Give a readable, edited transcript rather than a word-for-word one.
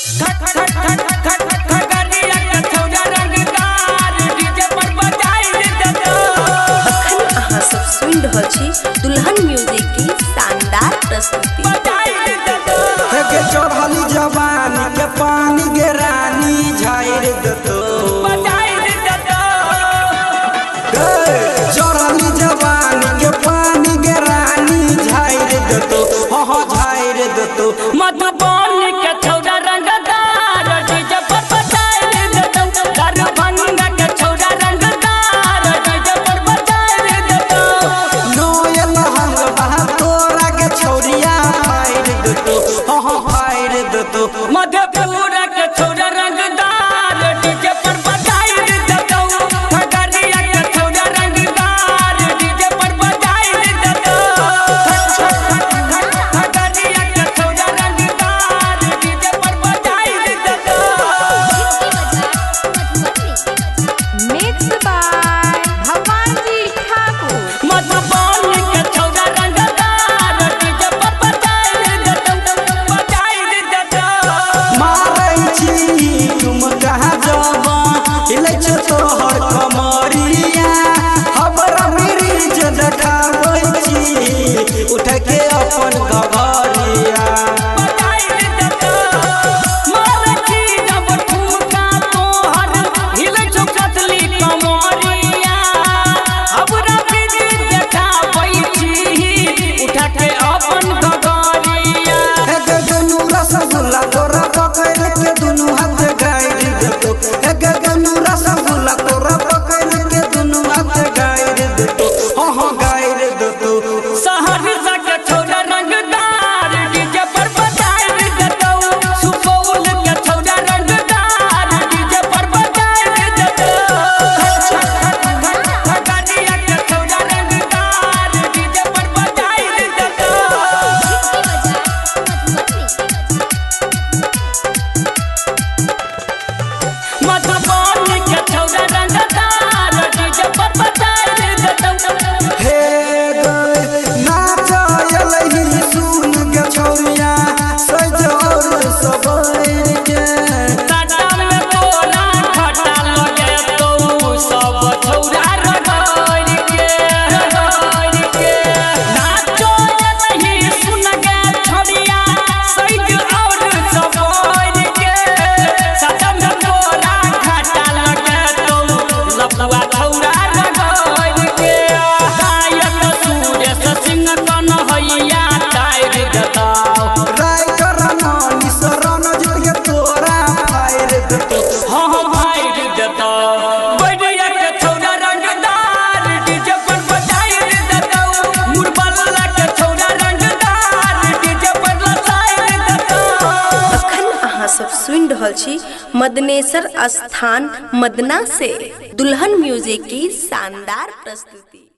अखन अहाँ सब सुनि रहल छी दुल्हन म्यूजिक की शानदार प्रस्तुति। के चढ़ली जवानी के पानी गे रानी झाइर देतो, चढ़ली जवानी के पानी गे रानी झाइर देतो, हो झाइर देतो। मधुबनी के छौरा रंगदार डीजे पर बजाइर देतौ, दरभंगा के छौरा रंगदार डीजे पर बजाइर देतौ। नोयल हंग बहा तोरा के छौरिया फाइर देतो, हो फाइर देतो। मधेपुरा के छौरा रंगदार डीजे पर बजाइर देतौ, खगड़िया के छौरा रंगदार डीजे पर बजाइर देतौ। खगड़िया के छौरा रंगदार डीजे पर बजाइर देतौ। मिक्स बाय भगवान जी ठाकुर। मधुबनी के छौरा रंगदार डीजे पर बजाइर देतौ, बजाइर देतौ। मारै छी तुम कहाँ जब हिलै छौ तोहर कमरिया, हमरा मिर्च देखाबै छी उठ के अपन घघरिया। बजाइर देतौ। मारै छी जब ठुमका तोहर, हिलै छौ कतली कमरिया, हमरा मिर्च देखाबै छी उठा के अपन घघरिया। एक दुनू रसगुल्ला तोरा पकड़ के दुनू हाथ गाइर देतो, एक दुनू रसगुल्ला तोरा पकड़ के दुनू हाथ गाइर देतो, हो हो गाइर देतो। सहरसा के छौरा रंगदार डीजे पर बजाइर देतौ, सुपौल के छौरा रंगदार डीजे पर बजाइर देतौ। खगड़िया के छौरा रंगदार डीजे पर बजाइर देतौ। मधुबनी के छौरा रंगदार डीजे पर बजाइर देतौ। हे गै नाच एलही सुन के छौरिया सज और सबर के, टाटा में तोरा खटा लगे तो सब छौरा रगड़ के, रगड़ के। नाचो नहीं सुन के छौरिया सज और सबर के, साटा में तोरा खटा लगे तो लफुआ छौरा रगड़ के। गायक सुरेश सिंह कन्हैया टाइर देतौ, राइटर मनीष रणजीत के तोरा फाइर देतो। हाँ फाइर देतौ। बैरिया के छौरा रंगदार डीजे पर बजाइर देतौ, मुरबल्ला के छौरा रंगदार डीजे पर लचाइर देतौ। अखन अहाँ सब सुनि रहल छी मदनेश्वर स्थान मदना से दुल्हन म्यूजिक की शानदार प्रस्तुति।